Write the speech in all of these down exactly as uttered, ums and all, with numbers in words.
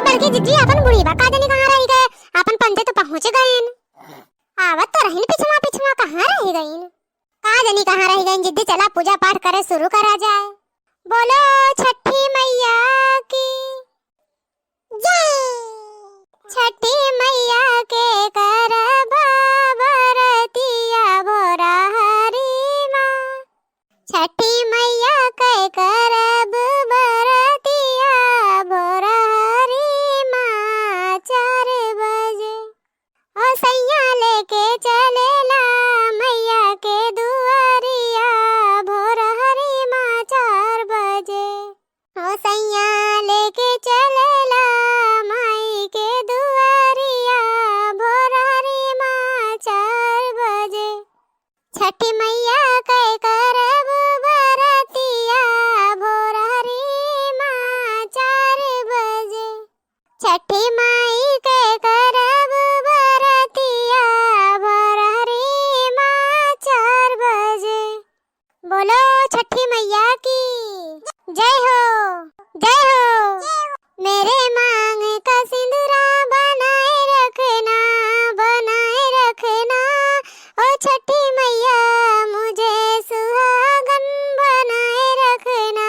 बड़की जिज्जी आपन बुढ़िया का जनी कहाँ रहि गए, आपन पंजे तो पहुँच गइन। आवत तो रहिन पिछवा पिछवा, कहाँ रहि गइन? का जनी कहाँ रहि गइन जिज्जी, चला पूजा पाठ करे सुरु करा जाए। बोलो छठी मइया की जय। छठी मइया के करबा बरतिया भोरहरी मा। छठी मइया के करब बरतिया भोरहरी मा चार बजे। ओ सइया लेके चलेला मइया के दुआरिया भोरहरी मा चार बजे। ओ सइया लेके चलेला माई के दुआरिया भोरहरी मा चार बजे। छठी मइया के करब बरतिया भोरहरी मा चार बजे। छठी माई के करब बरतिया भोरहरी मा चार बजे। बोलो छठी मइया की जय हो, जय हो। मेरे मांग का सिंदूरा बनाए रखना, बनाए रखना। ओ छठी मइया मुझे सुहागन बनाए रखना।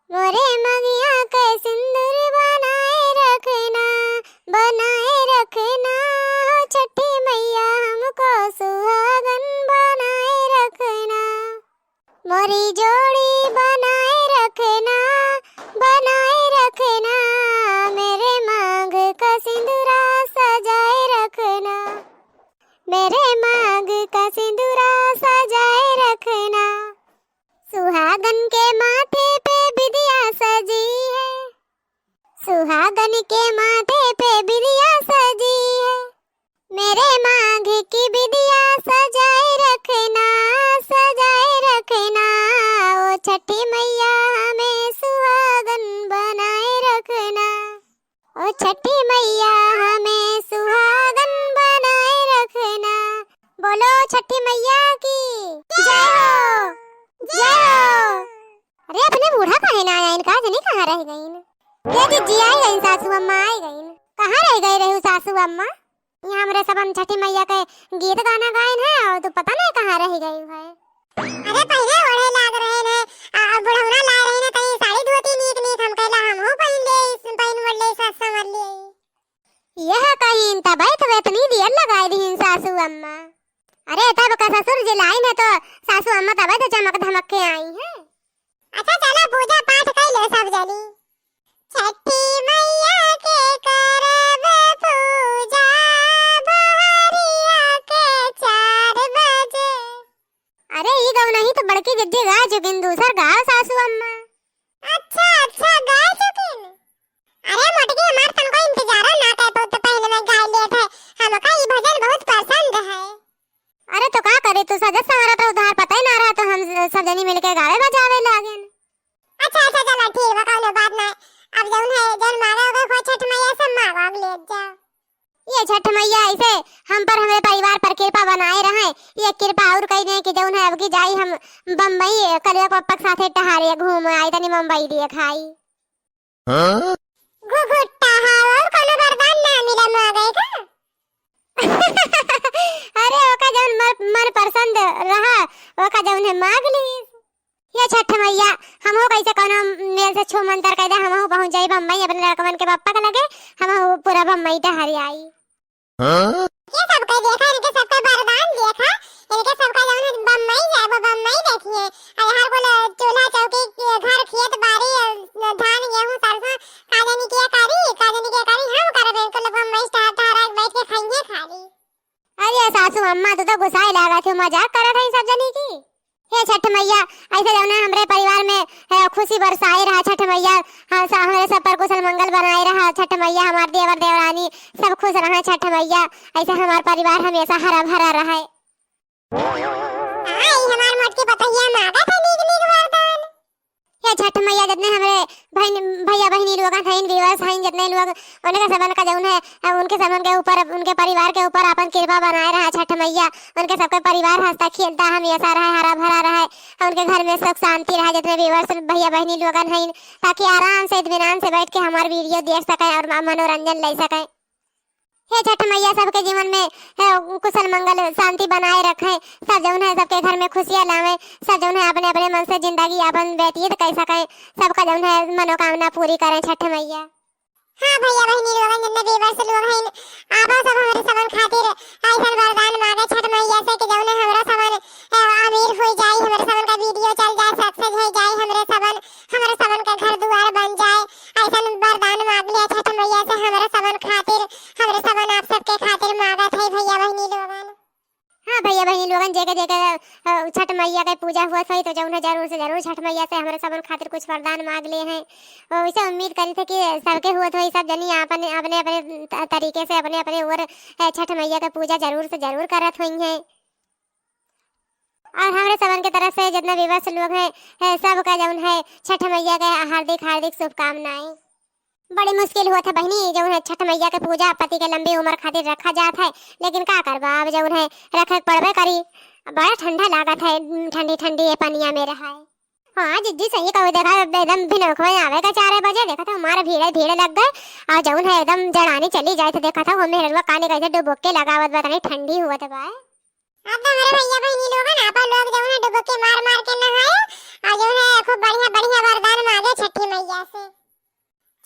मोरे मंगिया के सिंदूर बनाए रखना, बनाए रखना। ओ छठी मइया हमको सुहागन बनाए रखना। मोरी जोड़ी बनाए रखना, बनाए रखना। मेरे मांग का सिंदूरा सजाए रखना, मेरे मांग का सिंदूरा सजाए रखना। सुहागन के माथे पे बिंदिया सजी है, सुहागन के माथे पे बिंदिया सजी है। मेरे मांग की बिंदिया सजाए रखना, सजाए रखना। ओ छठी मइया हमें सुहागन बनाए रखना। ओ छठी मइया हमें सुहागन बनाए रखना। बोलो छठी मइया की जय हो, जय हो। अरे अपने बूढ़ा काहे ना आइन, का जनी कहाँ रहि गइन? ये जिज्जी आई गइन, सासू अम्मा आई गइन। कहाँ रहि गइ रहू सासू अम्मा? यहाँ हमरे सबन छठी मइया के गीत गाना गाइन है अउर तू पता नहीं कहाँ रहि गइ है। अरे पहिले ओढ़े लाग रहे ने, आ, बुढ़ौना लाए रहे ने, तनी साड़ी धोती नीक नीक हम कहला हमहू पहिन ले, पहिन ओढ़ ले, सास संवर ले। यह कहिन तबै तो एतनी दियर लगाइ दिहिन सासू अम्मा। अरे तब का ससुर जी लाइन है तो सासू अम्मा तबै तो चमक धमक के आई हैं। अच्छा चला पूजा पाठ कइ ले सब जनी। छठी मइया के करब पूजा भोरिया के चार बजे। अरे ई गवनही तो बड़की जिज्जी गाय चुकिन, दूसर गाव सासू अम्मा। अच्छा अच्छा गाय चुकिन। अरे मोटकी हमार तनको इंतजारो ना कर पाउत पहिले में गाय लेत है। हमका ई भजन बहुत पसंद है। अरे तो का करे, तू सजत संवरत उधार पता ही ना रहा तो हम सब जनी मिलके गावे बजावे लागेन। अच्छा अच्छा चला ठीक बा, कौनो बात ना। अब जौन है जौन मांगे होगे खो छठ मइया से मांग वांग लेत जा। ये छठ मइया ऐसे हम पर हमरे परिवार पर कृपा बनाए रहे। ये कृपा और कई दे कि जौन है अब की जाई हम बम्बई कलुआ पप्पा के साथे टहारे घूम आई तनी मुंबई दिए खाई। हाँ? घुघुट्टा हाँ और कोनो वरदान ना मिला मांगे का? अरे ओका जौन मन, मन पसंद रहा ओका जौन है मांग ली। ये छठ मइया, हमहू कैसे कौनो मेल से छू मंतर कइ दे, हमहू पहुँच जाई बम्बई अपने लड़कवन के पप्पा के लगे, हमहू पूरा बम्बई टहर आई। हाँ? ये सबके देखा, इनके सबके वरदान देखा, इनके सबका जौन है बम्बई जाए, वो बम्बई देखिए। अरे हर कुल चूल्हा चौकी, घर खेत बाड़ी, धान गेहूं सरसों, का जानी के करी, का जानी के करी, हम करबे, इनके लोग बम्बई टहर टहर बैठ के खाइए खाली। अरे सासू अम्मा, तू तो गुस्साए लागत हो, मजाक करत है सब जनी की। हे छठ मइया, ऐसे जौन है हमरे परिवार में, है, खुशी बरसाए रहा छठ मइया, हाँ, सा-, हमरे सब पर कुशल मंगल बनाए रहा छठ मइया, हमार देवर देवरानी सब खुश रहा छठ मइया, ऐसे हमार परिवार हमेशा हरा भरा रहे। आई हमार मोटकी पतोहिया मांगत है नीक नीक वरदान। हे छठ मैया, जितने हमरे बहिन, भैया बहिनी लोगन हईन, viewers हईन, जितने लोग, उनके सबन का जौन है, अ, उनके सबन के ऊपर, उनके परिवार के ऊपर आपन कृपा बनाए रहा छठ मैया, उनके सबके परिवार हंसता खेलता हमेशा रहे, हरा भरा रहे, उनके घर में सुख शांति रहे, जितने viewers भैया बहिनी लोगन हईन, ताकि आराम से इत्मीनान से बैठ के हमार video देख सकें और म-, मनोरंजन ले सकें। हे छठ मैया, सबके जीवन में, हे, कुशल मंगल शांति बनाए रखें, सब जौन है सबके घर में खुशियाँ लावें, सब जौन है अपने अपने मन से जिंदगी अपन व्यतीत कर सकें, सबका जौन है मनोकामना पूरी करें छठ मैया। हाँ भैया बहिनी लोगन, जितने viewers लोग हैं, आपो सब हमरे सबन खातिर ऐसन वरदान मांगे छठ मैया से कि जौन है हमरो सबन, ए, अमीर हो जाए, हमरे सबन का video चल जाए, success हो जाए, हमरे सबन, हमरे सबन का घर दुआर बन जाए, ऐसन वरदान मांग लिया छठ मैया से हमरे सबन खातिर, हमरे सबन आप सबके खातिर मांगत है भैया बहिनी लोगन। हाँ भैया बहिनी लोगन, जेके जेके, अ, छठ मैया के पूजा हुआ सही, तो जौन है जरूर से जरूर छठ मैया से हमरे सबन खातिर कुछ वरदान मांग ले हैं। वैसे उम्मीद करी थे कि सबके हुआ तो सब जनी आपन अपने अपने त-, तरीके से अपने अपने ओर, अ, छठ मैया के पूजा जरूर से जरूर करत हुई हैं। और हमरे सबन के तरफ से जितना viewers लोग हैं, है, सबका जौन है छठ मैया के हार्दिक हार्दिक शुभकामनाएं। बड़ी मुश्किल होत है बहिनी, जौन है छठ मैया के पूजा पति के लंबी उम्र खातिर रखा जात है, लेकिन का करबा, अब जौन है रखे के पड़बे करी। बड़ा ठंडा लागत है, ठंडी ठंडी ये पनिया में रहा है। हाँ जिज्जी, सही कहू, देखा एकदम भिनौखवा आवे का चार बजे, देखा था हमारे भीड़ भीड़ लग गए, और जौन है एकदम जड़ानी चली जाए, तो देखा था वो मेहरवा काने कैसे डुबुक्के लगावत बा, तनी ठंडी हुआ था बा। अब तो हमरे भैया बहिनी लोगन आपन लोग जौन है डुबकी मार मार के नहाए और जौन है खूब बढ़िया बढ़िया वरदान मांगे छठी मैया से।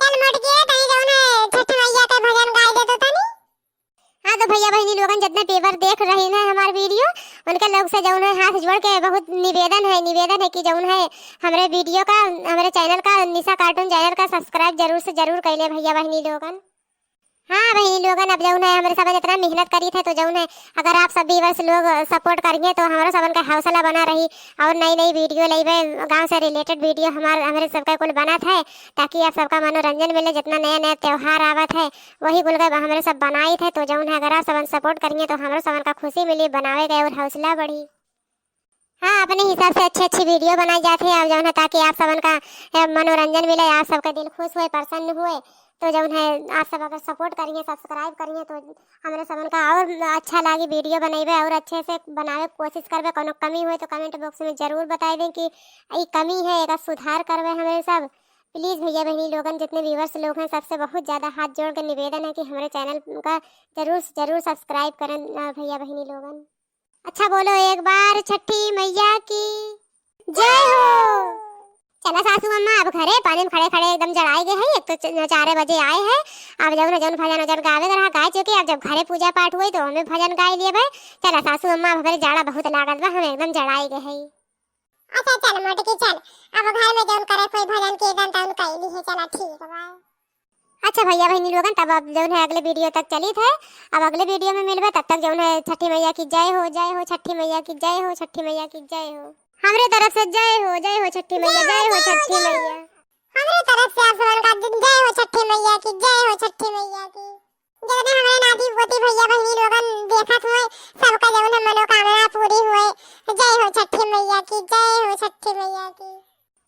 चल मोटकी, तनी जौन है छठी मैया के भजन गाए दे तो तनी। हाँ तो भैया बहिनी लोगन जितने viewer देख रही हैं हमार video, उनके लोग से जौन है हाथ जोड़ के बहुत निवेदन है, निवेदन है कि जौन है हमरे video का, हमरे channel का, निशा cartoon channel का subscribe जरूर से जरूर कर ले भैया बहिनी लोगन। हाँ बहिनी लोगन, अब जौन है हमरे सबन इतना मेहनत करी थे, तो जौन है अगर आप सब viewers लोग support करिए तो हमरो सबन का हौसला बना रही और नई नई video लेबे, गाँव से related video हमार, हमरे सबका कुल बनत है, ताकि आप सबका मनोरंजन मिले। जितना नया नया त्योहार आवत है वही कुल का हमरे सब बनाई थे, तो जौन है अगर आप सबन support करिए तो हमरो सबन का खुशी मिली बनावे के और हौसला बढ़ी। हाँ, अपने हिसाब से अच्छी अच्छी video बनाई जात है, और जौन है ताकि आप सबन का, ए, मनोरंजन मिले, आप सबका दिल खुश हुए, प्रसन्न हुए। तो जौन है आप सब अगर support करिए, subscribe करिए तो हमरे सबन का और अच्छा लागी video बनइबे, और अच्छे से बनावे के कोशिश करबे। कौनो कमी हुए तो comment box में जरूर बताई दें कि ई कमी है, एका सुधार करबे हमरे सब। Please भैया बहिनी लोगन, जितने viewers लोग हैं, सबसे बहुत ज़्यादा हाथ जोड़ के निवेदन है कि हमरे channel का जरूर से जरूर subscribe करें, अ, भैया बहिनी लोगन। अच्छा बोलो एक बार छठी मैया की जय हो। चला सासू अम्मा, अब घरे पानी में खड़े खड़े एकदम जड़ाए गए हैं। एक तो च-, चार बजे आए हैं, अब जौन है जौन भजन वजन गावे के रहा गाए चुके। अब जब घरे पूजा पाठ हुई तो हमें भजन गाए लिए भाई। चला सासू अम्मा, अब हमारे जाड़ा बहुत लागत बा, हम एकदम जड़ाए गए हैं। अच्छा चल मोटकी चल, अब घर में जौन करे कोई भजन कीर्तन तौन कैली है, चला ठीक बा। अच्छा भैया बहिनी लोगन, तब अब जौन है अगले video तक चलित है, अब अगले video में मिलबे, तब तक जौन है छठी मैया की जय हो, जय हो छठी मैया की जय हो, छठी मैया की जय हो। हमरे तरफ से जय हो, जय हो छठी मैया, जय हो छठी मैया। हमरे तरफ से आप सबन का जय हो छठी मैया की, जय हो छठी मैया की। जितने हमरे नाती पोती भैया बहिनी लोगन देखत हुए, सबका जौन है मनोकामना पूरी हुए। जय हो छठी मैया की, जय हो छठी मैया की।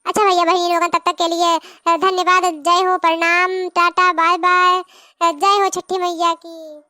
अच्छा भैया बहिनी लोगन, तब तक के लिए, अ, धन्यवाद। जय हो, प्रणाम, टाटा, bye bye। अ, जय हो छठी मैया की।